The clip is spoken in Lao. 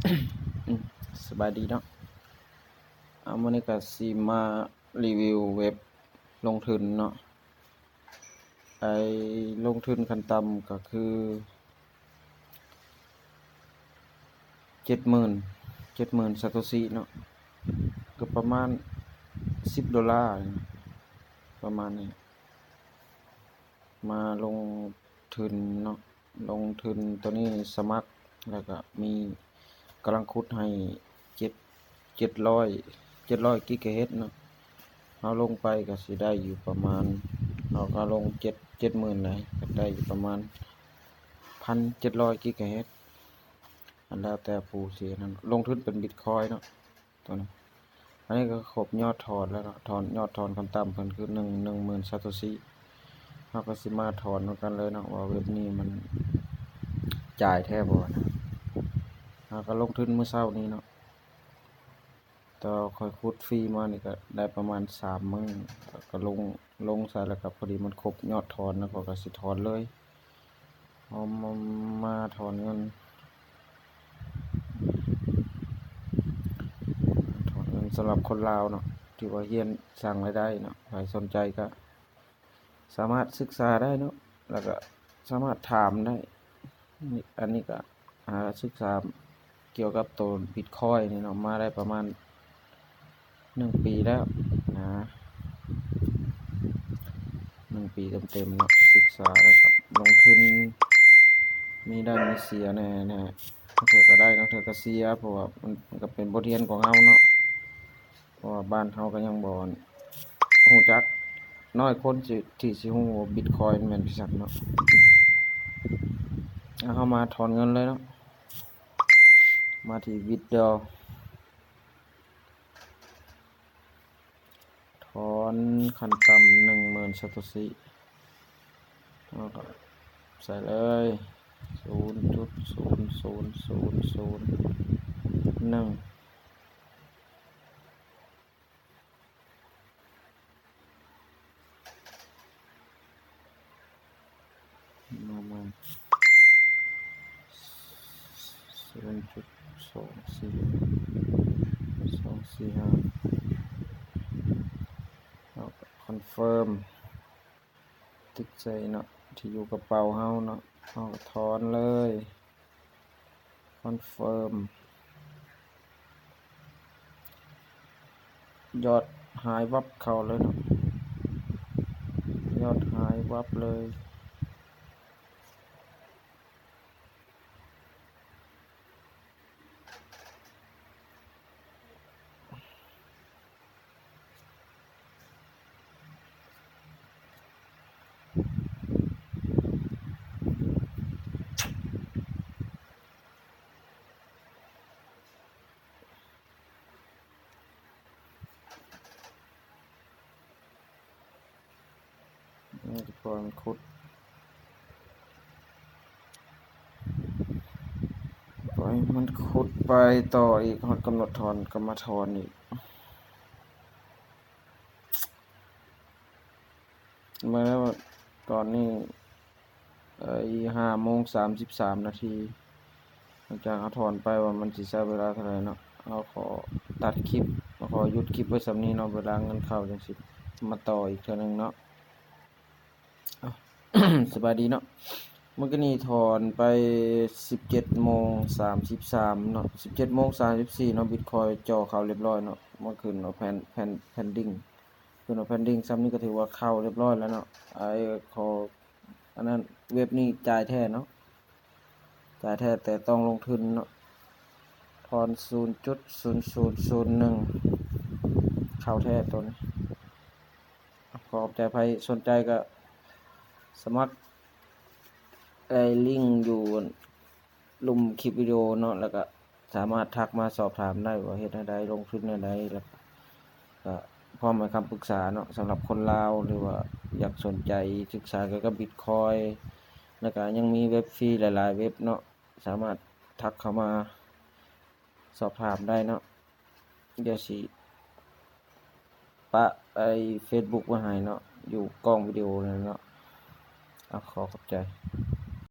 ສະບາຍດີເນາະ. ອາ ມື້ນີ້ກະຊິມາຣີວິວເວັບລົງທຶນເນາະ. ໄອ້ລົງທຶນຂັ້ນຕ່ຳກະຄື ເຈັດໝື່ນ ເຈັດໝື່ນຊາໂຕຊິເນາະ, ກໍປະມານສິບໂດລາ ປະມານນີ້ ມາລົງທຶນເນາະ. ລົງທຶນໂຕນີ້ສະໝັກ ແລ້ວກະມີ ກຳລັງຂຸດໃຫ້ເຈັດ ເຈັດຮ້ອຍ ເຈັດຮ້ອຍກິກາເຮັດເນາະ. ເຮົາລົງໄປກໍຊິໄດ້ຢູ່ປະມານ ເຮົາກໍລົງເຈັດ ເຈັດໝື່ນໃດ ກໍໄດ້ຢູ່ປະມານພັນເຈັດຮ້ອຍກິກາເຮັດ. ອັນແລ້ວແຕ່ຜູ້ຊິນັ້ນ ລົງທຶນເປັນບິດຄອຍເນາະ ໂຕນີ້. ອັນນີ້ກໍຄົບຍອດຖອນແລ້ວເນາະ, ຖອນ ຍອດຖອນຂັ້ນຕ່ຳເພິ່ນຄືໜຶ່ງ ໜຶ່ງໝື່ນຊາໂຕຊິ. ເຮົາກໍຊິມາຖອນນຳກັນເລີຍເນາະ ວ່າເວັບນີ້ມັນຈ່າຍແທ້ບໍ່ນະ. ເຮົາກໍລົງທຶນມື້ເຊົ້ານີ້ເນາະ. ແຕ່ວ່າຂ້ອຍຂຸດຟຣີມານີ້ກໍໄດ້ປະມານສາມມື້ ແລ້ວກໍລົງ ລົງໃສ່ ແລ້ວກໍພໍດີມັນຄົບຍອດຖອນ ແລ້ວຂ້ອຍກໍຊິຖອນເລີຍ. ເຮົາມາ ມາຖອນເງິນ ຖອນເງິນສຳລັບຄົນລາວເນາະ ທີ່ວ່າຮຽນສ້າງລາຍໄດ້ເນາະ. ໃຜສົນໃຈກໍ ສາມາດສຶກສາໄດ້ເນາະ ແລ້ວກະສາມາດຖາມໄດ້. ອັນນີ້ກະ ອ່າ ສຶກສາກ່ຽວກັບໂຕບິດຄອຍນີ້ເນາະ ມາໄດ້ປະມານໜຶ່ງປີແລ້ວນະ, ໜຶ່ງປີເຕັມໆເນາະ. ສຶກສາແລ້ວກະລົງທຶນ ມີໄດ້ມີເສຍແດ່ນະ, ບາງເທື່ອກະໄດ້ ບາງເທື່ອກະເສຍ ເພາະວ່າມັນ ມັນກະເປັນບົດຮຽນຂອງເຮົາເນາະ. ເພາະວ່າບ້ານເຮົາກໍຍັງບໍ່ຮູ້ຈັກ, ນ້ອຍຄົນຊິ ທີ່ຊິຮູ້ວ່າບິດຄອຍແມ່ນຈັ່ງຊັ້ນເນາະ. ເຮົາມາຖອນເງິນເລີຍເນາະ, ມາທີ່ withdraw ຖອນຂັ້ນຕ່ຳໜຶ່ງໝື່ນຊາໂຕຊິ ເຮົາກໍໃສ່ເລີຍ ສູນຈຸດສູນສູນສູນສູນໜຶ່ງ. ມາ ມາ ສູນຈຸດສອງສີ່ ສອງສີ່ຫ້າ ເຮົາກໍຄອນເຟີມ ຕິກໃສ່ເນາະ ທີ່ຢູ່ກະເປົາເຮົາເນາະ, ເຮົາກໍຖອນເລີຍ ຄອນເຟີມ. ຍອດຫາຍວັບເຂົ້າເລີຍເນາະ, ຍອດຫາຍວັບເລີຍ. ນີ້ ປ່ອຍມັນຂຸດ ປ່ອຍມັນຂຸດໄປຕໍ່ອີກ ຮອດກຳນົດຖອນກໍມາຖອນອີກ. ມາແລ້ວ ຕອນນີ້ ເອີ ຫ້າໂມງສາມສິບສາມນາທີ. ຫຼັງຈາກເຮົາຖອນໄປວ່າມັນຊິໃຊ້ເວລາເທົ່າໃດເນາະ, ເຮົາຂໍຕັດຄລິບ ເຮົາຂໍຢຸດຄລິບໄວ້ສ່ຳນີ້ເນາະ, ເວລາເງິນເຂົ້າຈັ່ງຊິມາຕໍ່ອີກເທື່ອໜຶ່ງເນາະ. ສະບາຍດີເນາະ, ມື້ກີ້ນີ້ຖອນໄປສິບເຈັດໂມງສາມສິບສາມເນາະ, ສິບເຈັດໂມງສາມສິບສີ່ເນາະ, ບິດຄອຍຈໍ່ເຂົ້າລຽບຮ້ອຍເນາະ, ມາຂຶ້ນເອົາແພນ ແພນ ແພນດິງ ຂຶ້ນເອົາແພນດິງ ສ່ຳນີ້ກໍຖືວ່າເຂົ້າລຽບຮ້ອຍແລ້ວເນາະ. ໄອ້ ຂໍ ອັນນັ້ນ ເວັບນີ້ຈ່າຍແທ້ເນາະ, ຈ່າຍແທ້ ແຕ່ຕ້ອງລົງທຶນເນາະ. ຖອນສູນຈຸດສູນສູນສູນໜຶ່ງ ເຂົ້າແທ້ໂຕນີ້. ຂໍຂອບໃຈ, ໃຜສົນໃຈກໍສະໝັກ ໄອ້ລິງຢູ່ລຸ່ມຄລິບວິດີໂອເນາະ, ແລ້ວກໍ ສາມາດທັກມາສອບຖາມໄດ້ວ່າເຮັດແນວໃດ ລົງທຶນແນວໃດ, ແລ້ວກະ ກະພ້ອມໃຫ້ຄຳປຶກສາເນາະ. ສຳລັບຄົນລາວ ຫຼືວ່າຢາກສົນໃຈສຶກສາກ່ຽວກັບບິດຄອຍ ແລ້ວກະຍັງມີເວັບຟຣີຫຼາຍໆເວັບເນາະ, ສາມາດທັກເຂົ້າມາສອບຖາມໄດ້ເນາະ. ດຽວຊິປະໄອ້ເຟສບຸກໄວ້ໃຫ້ເນາະ ຢູ່ກ້ອງວິດີໂອນັ້ນເນາະ. ເອົາ ຂໍຂອບໃຈ.